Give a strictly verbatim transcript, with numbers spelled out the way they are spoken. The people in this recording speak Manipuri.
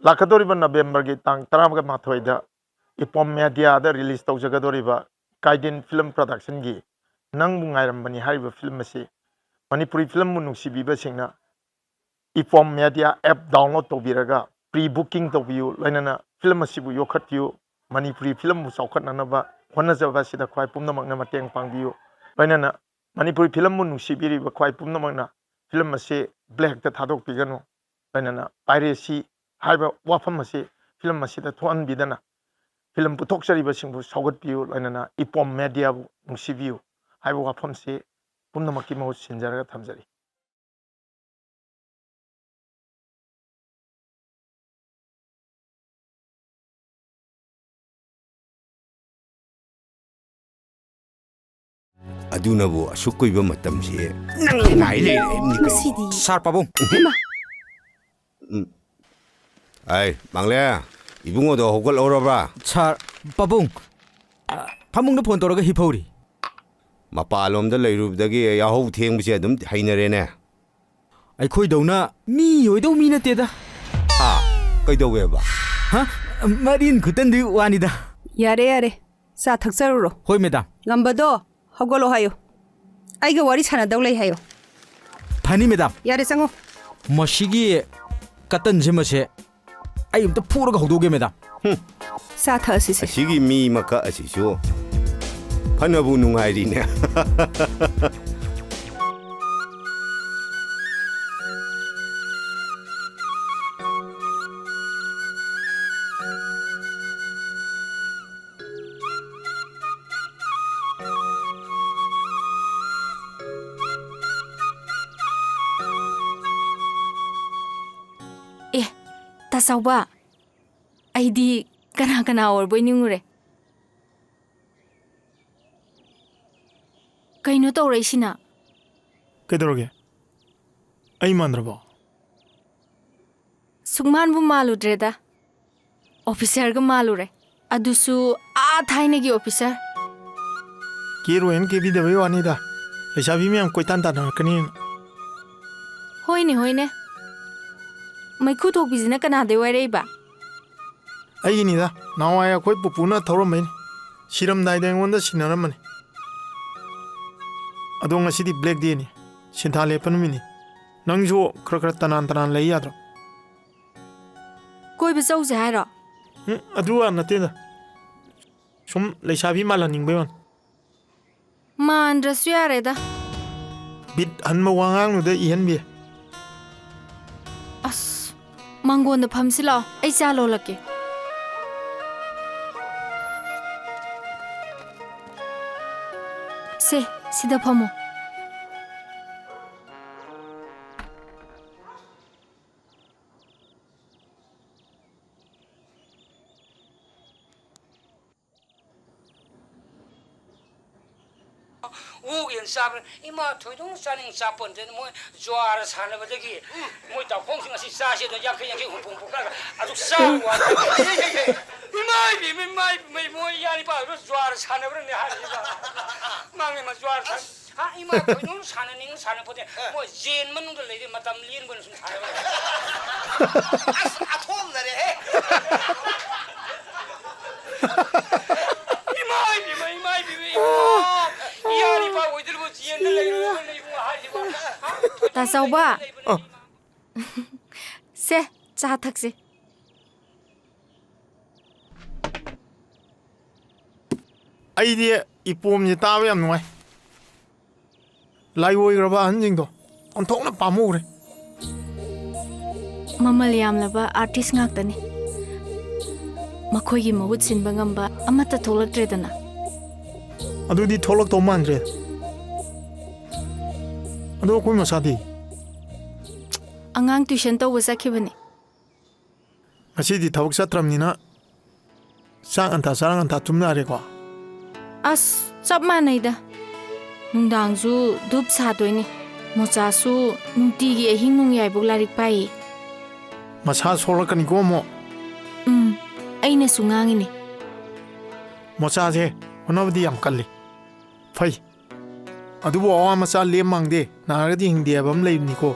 ꯂꯥꯛꯀꯗꯧꯔꯤꯕ ꯅꯕꯦꯝꯕꯔꯒꯤ ꯇꯥꯡ ꯇꯔꯥꯃꯥꯊꯣꯏꯗ ꯏꯄꯣꯝ ꯃꯦꯗꯤꯌꯥꯗ ꯔꯤꯂꯤꯖ ꯇꯧꯖꯒꯗꯧꯔꯤꯕ ꯀꯥꯏꯗꯦꯟ ꯐꯤꯂꯝ ꯄ꯭ꯔꯗꯛꯁꯟꯒꯤ ꯅꯪꯕꯨ ꯉꯥꯏꯔꯝꯕꯅꯤ ꯍꯥꯏꯔꯤꯕ ꯐꯤꯂꯝ ꯑꯁꯤ ꯃꯅꯤꯄꯨꯔꯤ ꯐꯤꯂꯝꯕꯨ ꯅꯨꯡꯁꯤꯕꯤꯕꯁꯤꯡꯅ ꯏꯄꯣꯝ ꯃꯦꯗꯤꯌꯥ ꯑꯦꯞ ꯗꯥꯎꯟꯂꯣꯗ ꯇꯧꯕꯤꯔꯒ ꯄ꯭ꯔꯤ ꯕꯨꯀꯤꯡ ꯇꯧꯕꯤꯌꯨ, ꯂꯣꯏꯅꯅ ꯐꯤꯂꯝ ꯑꯁꯤꯕꯨ ꯌꯣꯛꯈꯠꯄꯤꯌꯨ, ꯃꯅꯤꯄꯨꯔꯤ ꯐꯤꯂꯝꯕꯨ ꯆꯥꯎꯈꯠꯅꯅꯕ ꯍꯣꯠꯅꯖꯕ ꯑꯁꯤꯗ ꯈ꯭ꯋꯥꯏ ꯄꯨꯝꯅꯃꯛꯅ ꯃꯇꯦꯡ ꯄꯥꯡꯕꯤꯌꯨ, ꯂꯣꯏꯅꯅ ꯃꯅꯤꯄꯨꯔꯤ ꯐꯤꯂꯝꯕꯨ ꯅꯨꯡꯁꯤꯕꯤꯔꯤꯕ ꯈ꯭ꯋꯥꯏ ꯄꯨꯝꯅꯃꯛꯅ ꯐꯤꯂꯝ ꯑꯁꯤ ꯕ꯭ꯂꯦꯛꯇ ꯊꯥꯗꯣꯛꯄꯤꯒꯅꯨ, ꯂꯣꯏꯅꯅ ꯄꯥꯏꯔꯦꯁꯤ ꯍꯥꯏꯕ ꯋꯥꯐꯝ ꯑꯁꯤ ꯐꯤꯂꯝ ꯑꯁꯤꯗ ꯊꯣꯛꯍꯟꯕꯤꯗꯅ ꯐꯤꯂꯝ ꯄꯨꯊꯣꯛꯆꯔꯤꯕꯁꯤꯡꯕꯨ ꯁꯧꯒꯠꯄꯤꯌꯨ, ꯂꯣꯏꯅꯅ ꯏꯄꯣꯝ ꯃꯦꯗꯤꯌꯥꯕꯨ ꯅꯨꯡꯁꯤꯕꯤꯌꯨ ꯍꯥꯏꯕ ꯋꯥꯐꯝꯁꯤ ꯄꯨꯝꯅꯃꯛꯀꯤ ꯃꯍꯨꯠ ꯁꯤꯟꯖꯔꯒ ꯊꯝꯖꯔꯤ꯫ ꯑꯗꯨꯅꯕꯨ ꯑꯁꯨꯛ ꯀꯨꯏꯕ ꯃꯇꯝꯁꯤ ꯅꯪ ꯉꯥꯏ ꯂꯩꯔꯛꯏꯕꯅꯤꯀꯣ꯫ ꯉꯁꯤꯗꯤ꯫ ꯁꯥꯔ ꯄꯥꯕꯨꯡ꯫ ꯍꯩꯃꯥ! ꯎꯝ꯫ ꯑꯩ, ꯃꯥꯡꯂꯦ, ꯏꯕꯨꯡꯉꯣꯗꯣ ꯍꯧꯒꯠꯍꯧꯔꯕ꯭ꯔꯥ? ꯁꯥꯔ ꯄꯥꯕꯨꯡ, ꯑ, ꯐꯃꯨꯡꯗ ꯐꯣꯟ ꯇꯧꯔꯒ ꯍꯤꯞꯍꯧꯔꯤ꯫ ꯃꯄꯥꯟꯂꯣꯝꯗ ꯂꯩꯔꯨꯕꯗꯒꯤ ꯌꯥꯍꯧ ꯊꯦꯡꯕꯁꯦ ꯑꯗꯨꯝ ꯍꯩꯅꯔꯦꯅꯦ꯫ ꯑꯩꯈꯣꯏꯗꯧꯅ ꯃꯤ ꯑꯣꯏꯗꯧ ꯃꯤ ꯅꯠꯇꯦꯗ꯫ ꯑꯥ, ꯀꯩꯗꯧꯋꯦꯕ? ꯍꯥ? ꯃꯔꯤꯟ ꯈꯨꯇꯟꯗꯨꯒꯤ ꯋꯥꯅꯤꯗ꯫ ꯌꯥꯔꯦ, ꯌꯥꯔꯦ꯫ ꯆꯥ ꯊꯛꯆꯔꯨꯔꯣ꯫ ꯍꯣꯏ, ꯃꯦꯗꯥꯝ꯫ ꯉꯝꯕꯗꯣ ꯍꯧꯒꯠꯂꯣ ꯍꯥꯏꯌꯨ꯫ ꯑꯩꯒ ꯋꯥꯔꯤ ꯁꯥꯟꯅꯗꯧ ꯂꯩ ꯍꯥꯏꯌꯨ꯫ ꯐꯅꯤ, ꯃꯦꯗꯥꯝ꯫ ꯌꯥꯔꯦ, ꯆꯪꯉꯣ꯫ ꯃꯁꯤꯒꯤ ꯀꯇꯟꯁꯦ ꯃꯁꯦ ꯑꯩ ꯑꯝꯇ ꯐꯨꯔꯒ ꯍꯧꯗꯣꯛꯑꯒꯦ, ꯃꯦꯗꯥꯝ꯫ ꯍꯨꯝ꯫ ꯆꯥ ꯊꯛꯑꯁꯤꯁꯦ꯫ ꯑꯁꯤꯒꯤ ꯃꯤ ꯃꯀꯛ ꯑꯁꯤꯁꯨ ꯐꯅꯕꯨ ꯅꯨꯡꯉꯥꯏꯔꯤꯅꯦ꯫ ꯑꯦ, ꯇꯥ ꯆꯥꯎꯕ, ꯑꯩꯗꯤ ꯀꯅꯥ ꯀꯅꯥ ꯑꯣꯏꯔꯕꯣꯏ ꯅꯤꯡꯉꯨꯔꯦ꯫ ꯀꯩꯅꯣ ꯇꯧꯔꯛꯏꯁꯤꯅ? ꯀꯩꯗꯧꯔꯒꯦ? ꯑꯩ ꯃꯥꯟꯗ꯭ꯔꯕꯣ? ꯁꯨꯛꯃꯥꯟꯕꯨ ꯃꯥꯜꯂꯨꯗ꯭ꯔꯦꯗ꯫ ꯑꯣꯐꯤꯁꯔꯒ ꯃꯥꯜꯂꯨꯔꯦ꯫ ꯑꯗꯨꯁꯨ ꯑꯥ ꯊꯥꯏꯅꯒꯤ ꯑꯣꯐꯤꯁꯔ꯫ ꯀꯦꯔꯣꯏꯅ ꯀꯦꯕꯤꯗꯕꯩ ꯋꯥꯅꯤꯗ꯫ ꯂꯩꯁꯥꯕꯤ ꯃꯌꯥꯝ ꯀꯣꯏꯇꯥꯟ ꯇꯥꯟꯅꯔꯛꯀꯅꯤꯅ꯫ ꯍꯣꯏꯅꯦ, ꯍꯣꯏꯅꯦ꯫ ꯃꯩꯈꯨ ꯊꯣꯛꯄꯤꯁꯤꯅ ꯀꯅꯥꯗꯩ ꯋꯥꯏꯔꯛꯏꯕ? ꯑꯩꯒꯤꯅꯤꯗ, ꯅꯍꯥꯟꯋꯥꯏ ꯑꯩꯈꯣꯏ ꯄꯨꯄꯨꯅ ꯊꯧꯔꯝꯕꯩꯅꯤ꯫ ꯁꯤꯔꯝꯗꯥꯏꯗ ꯑꯩꯉꯣꯟꯗ ꯁꯤꯟꯅꯔꯝꯕꯅꯤ꯫ ꯑꯗꯣ ꯉꯁꯤꯗꯤ black dayꯅꯤ, ꯁꯤꯟꯊꯥ ꯂꯦꯞꯄ ꯅꯨꯃꯤꯠꯅꯤ꯫ ꯅꯪꯁꯨ ꯈꯔ ꯈꯔ ꯇꯅꯥꯟ ꯇꯅꯥꯟ ꯂꯩ ꯌꯥꯗ꯭ꯔꯣ? ꯀꯣꯏꯕ ꯆꯧꯁꯦ ꯍꯥꯏꯔꯣ? ꯎꯝ, ꯑꯗꯨ ꯋꯥ ꯅꯠꯇꯦꯗ꯫ ꯁꯨꯝ ꯂꯩꯁꯥꯕꯤ ꯃꯥꯜꯍꯟꯅꯤꯡꯕꯩ ꯋꯥꯅꯤ꯫ ꯃꯥꯟꯗ꯭ꯔꯁꯨ ꯌꯥꯔꯦꯗ꯫ ꯕꯤꯠ ꯍꯟꯕ ꯋꯥꯉꯥꯡꯗꯨꯗ ꯏꯍꯟꯕꯤ꯫ ꯑꯁ, ꯃꯥꯡꯒꯣꯟꯗ ꯐꯝꯁꯤ ꯂꯥꯛꯑꯣ, ꯑꯩ ꯆꯥ ꯂꯣꯜꯂꯛꯀꯦ꯫ ꯁꯦ, ꯁꯤꯗ ꯐꯝꯃꯣ꯫ ꯑꯣꯛ ꯌꯦꯟ ꯆꯥꯕ, ꯏꯃꯥ ꯊꯣꯏꯗꯣꯛꯅ ꯆꯥꯅꯤꯡ ꯆꯥꯄꯣꯟꯇꯦ꯫ ꯃꯣꯏ ꯖ꯭ꯋꯥꯔ ꯁꯥꯟꯅꯕꯗꯒꯤ ꯃꯣꯏ ꯇꯥꯎꯈꯣꯡꯁꯤꯡ ꯑꯁꯤ ꯆꯥꯁꯦ ꯑꯗꯣ ꯌꯥꯡꯈꯩ, ꯌꯥꯡꯈꯩ, ꯍꯨꯝꯐꯨ, ꯍꯨꯝꯐꯨ ꯀꯥꯏꯅ ꯑꯗꯨ ꯆꯥꯕ ꯋꯥꯅꯤ꯫ ꯏꯃꯥꯏ ꯏꯃꯥꯏ ꯏꯃꯥꯏ ꯏꯃꯥꯏ, ꯃꯣꯏ ꯏꯌꯥ ꯅꯤꯄꯥ ꯑꯣꯏꯕ ꯖ꯭ꯋꯥꯔ ꯁꯥꯟꯅꯕ꯭ꯔꯅꯦ ꯍꯥꯏꯔꯤꯕ꯫ ꯃꯥꯅꯦ, ꯃꯥ ꯖ꯭ꯋꯥꯔ ꯁꯥꯟꯅ-, ꯍꯥ, ꯏꯃꯥ ꯊꯣꯏꯗꯣꯛꯅ ꯁꯥꯟꯅꯅꯤꯡ ꯁꯥꯟꯅꯄꯣꯠꯇꯦ꯫ ꯃꯣꯏ ꯖꯦꯟ ꯃꯅꯨꯡꯗ ꯂꯩꯔꯤ ꯃꯇꯝ ꯂꯦꯟꯕꯅ ꯁꯨꯝ ꯁꯥꯟꯅꯕ꯫ ꯑꯁ, ꯑꯊꯣꯝꯅꯔꯦꯍꯦ꯫ ꯏꯃꯥ ꯏꯕꯦꯝꯃ, ꯏꯃꯥ ꯏꯕꯦꯝꯃ, ꯏꯕꯨꯡꯉꯣ꯫ ꯏꯌꯥ ꯅꯤꯄꯥ ꯑꯣꯏꯗꯣꯔꯤꯕ ꯖꯦꯟꯗ ꯂꯩꯔꯨꯔꯕꯅꯦ ꯏꯕꯨꯡꯉꯣ ꯍꯥꯏꯁꯤꯕꯣ꯫ ꯍꯥ? ꯇꯥ ꯆꯥꯎꯕ꯫ ꯑꯣ꯫ ꯁꯦ, ꯆꯥ ꯊꯛꯁꯤ꯫ ꯑꯩꯗꯤ ꯏꯄꯣꯝꯁꯦ ꯇꯥꯕ ꯌꯥꯝ ꯅꯨꯡꯉꯥꯏ꯫ ꯂꯥꯏꯑꯣꯏꯈ꯭ꯔꯕ ꯑꯍꯟꯁꯤꯡꯗꯣ ꯑꯣꯟꯊꯣꯛꯅ ꯄꯥꯝꯃꯨꯈ꯭ꯔꯦ꯫ ꯃꯃꯜ ꯌꯥꯝꯂꯕ artist ꯉꯥꯛꯇꯅꯤ꯫ ꯃꯈꯣꯏꯒꯤ ꯃꯍꯨꯠ ꯁꯤꯟꯕ ꯉꯝꯕ ꯑꯃꯠꯇ ꯊꯣꯛꯂꯛꯇ꯭ꯔꯦꯗꯅ꯫ ꯑꯗꯨꯗꯤ ꯊꯣꯛꯂꯛꯇꯧ ꯃꯥꯟꯗ꯭ꯔꯦ꯫ ꯑꯗꯣ ꯑꯩꯈꯣꯏ ꯃꯆꯥꯗꯤ? ꯑꯉꯥꯡ tuition ꯇꯧꯕ ꯆꯠꯈꯤꯕꯅꯤ꯫ ꯉꯁꯤꯗꯤ ꯊꯕꯛ ꯆꯠꯇ꯭ꯔꯕꯅꯤꯅ ꯆꯥꯛ ꯉꯟꯇꯥ ꯆꯥꯔ ꯉꯟꯇꯥ ꯇꯨꯝ ꯌꯥꯔꯦꯀꯣ? ꯑꯁ, ꯆꯞ ꯃꯥꯟꯅꯩꯗ꯫ ꯅꯨꯡꯗꯥꯡꯁꯨ ꯙꯨꯞ ꯁꯥꯗꯣꯏꯅꯤ꯫ ꯃꯣꯆꯥꯁꯨ ꯅꯨꯡꯇꯤꯒꯤ ꯑꯍꯤꯡ ꯅꯣꯡꯌꯥꯏꯕꯨꯛ ꯂꯥꯏꯔꯤꯛ ꯄꯥꯏꯌꯦ꯫ ꯃꯁꯥ ꯁꯣꯛꯂꯛꯀꯅꯤꯀꯣ ꯑꯃꯨꯛ꯫ ꯎꯝ, ꯑꯩꯅꯁꯨ ꯉꯥꯡꯉꯤꯅꯦ꯫ ꯃꯣꯆꯥꯁꯦ ꯍꯣꯠꯅꯕꯗꯤ ꯌꯥꯝ ꯀꯜꯂꯤ꯫ ꯐꯩ꯫ ꯑꯗꯨꯕꯨ ꯑꯋꯥ ꯃꯆꯥ ꯂꯦꯝ ꯃꯥꯡꯗꯦ, ꯅꯥꯔꯒꯗꯤ ꯍꯤꯡꯗꯦ ꯍꯥꯏꯕ ꯑꯃ ꯂꯩꯕꯅꯤꯀꯣ꯫